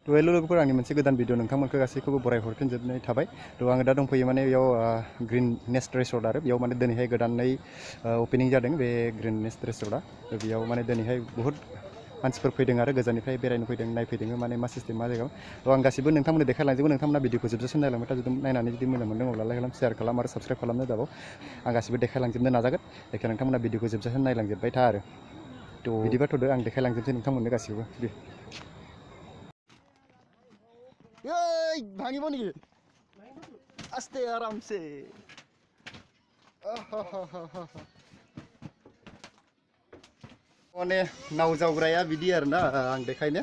लुबैफोर आंनि मोनसे गोदान भिडिअ नोंथांमोनखौ गासैखौबो बराय हरफिनजोबनाय थाबाय। आङो दा दंफैयो माने बेयाव ग्रीन नेस्ट रिसर्ट आरो बेयाव माने दिनैहाय गोदानै ओपनिं जादों बे ग्रीन नेस्ट रिसर्टआ। बेयाव माने दिनैहाय बहुत मानसिफोर फैदों आरो गोजाननिफ्राय बेरायनो फैदों नायफैदों माने मा सिस्टेम मा जायगा। आं गासिबो नोंथांमोननो देखायलांजोबो। नोंथांमोना भिडिअखौ जोबजासिम नायलांबाय था। जुदि नायनानै जुदि मोजां मोनदों अब्ला लाइक खालाम, शेयार खालाम आरो साबस्क्राइब खालामनो दाबाव। आं गासिबो देखायलांजोबनो नाजागोन। जायखिया नोंथांमोना भिडिअखौ जोबजासिम नायलांजोबबाय था आरो। बिदिबाथ' आं देखायलांजोबसै नोंथांमोननो गासिबो। भांगिब नेকি आस्ते आरामसे माने नाव जावग्राया बिदि आरोना आं देखायनो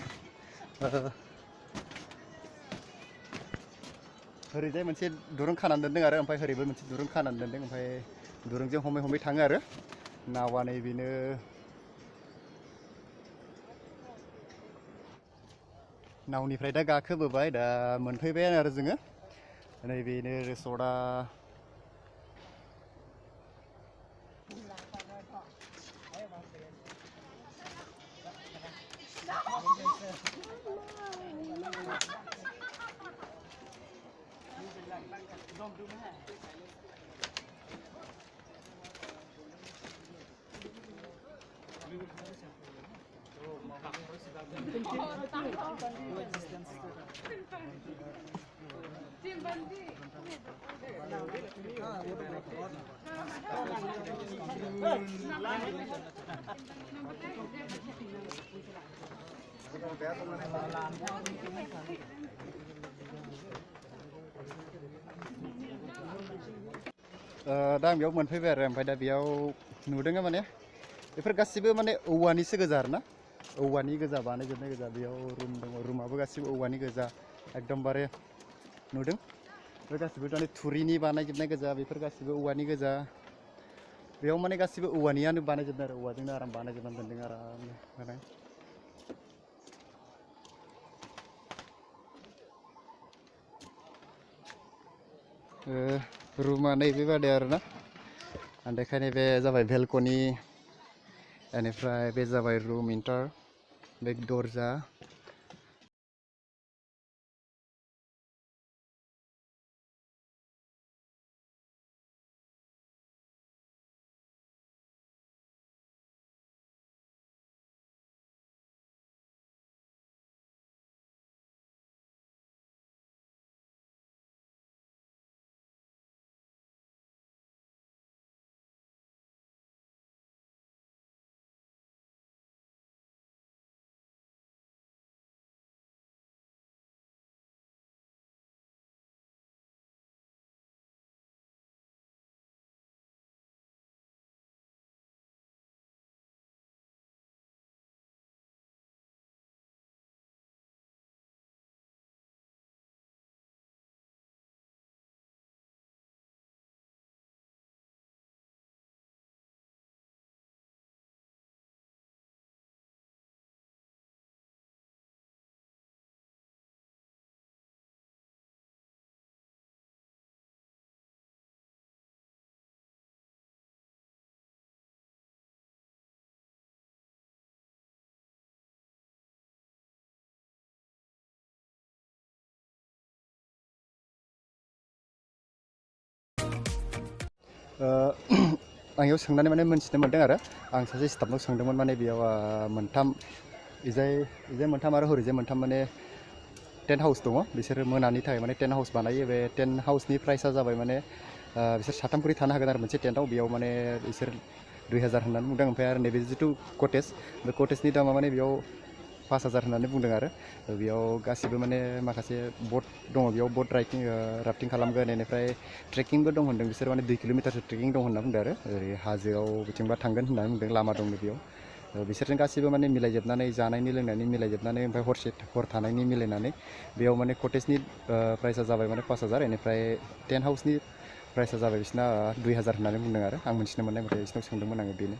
ओरैजाय मोनसे दुरुं खानानै दोनदों आरो ओमफ्राय ओरैबो मोनसे दुरुं खानानै दोनदों ओमफ्राय दुरुंजों हमै हमै थाङो आरो नावा नैबेनो नावनिफ्राय दा गाखोबोबाय दा मोनफैबाय आरो जोङो नैबेनो रिसर्टआ दा आं बेयाव मोनफैबाय आरो ओमफ्राय दा बेयाव नुदों माने बेफोर गासिबो माने औवानिसो गोजा आरोना औवानि गोजा बानायजोबनाय गोजा बेयाव रुम दङ रुमाबो गासिबो औवानि गोजा एकदमबारे नुदों बे गासिबो माने थुरिनि बानायजोबनाय गोजा बेफोर गासिबो औवानि गोजा बेयाव माने गासिबो औवानियानो बानायजोबनाय आरो औवाजोंनो आराम बानायजोबनानै दोनदों आरामनो रुमा नैबेबादि आरोना आं देखायनाय बे जाबाय बेलकनि बेनिफ्राय बे जाबाय रुम इन्टार बे दरजा आं बेयाव सोंनानै माने मोनथिनो मोनदों आरो आं सासे स्टाफनाव सोंदोंमोन माने बेयाव मोनथाम इजाय मोनथाम आरो हरैजाय मोनथाम माने टेन्ट हाउस दङ बिसोर मोनानि थाखाय माने टेन्ट हाउस बानायो बे टेन्ट हाउसनि प्राइसआ जाबाय माने बिसोर साथाम खरि थानो हागोन आरो मोनसे टेन्टआव बेयाव माने बिसोर 2000 होननानै बुंदों ओमफ्राय आरो नैबे जिथु कटेज बे कटेजनि दामा माने बेयाव 5000 होननानै बुंदों आरो बेयाव गासिबो माने माखासे बोट दङ बेयाव बोट राफ्टिं खालामगोन बेनिफ्राय ट्रेकिंबो दं होनदों बिसोर माने 2 किल'मिटारसो ट्रेकिं दं होनना बुंदों आरो ओरै हाजोआव बिथिंबा थांगोन होननानै बुंदों लामा दं बेयाव बिसोरजों गासिबो माने मिलायजोबनानै जानायनि लोंनायनि मिलायजोबनानै ओमफ्राय हर थानायनि मिलायनानै बेयाव माने कटेजनि प्राइसआ जाबाय माने 5000 बेनिफ्राय टेन्ट हाउसनि प्राइसआ जाबाय बिसिना 2000 होननानै बुंदों आरो आं मिथिनो मोननाय मथे बिसिनाव सोंदोंमोन आङो बेनो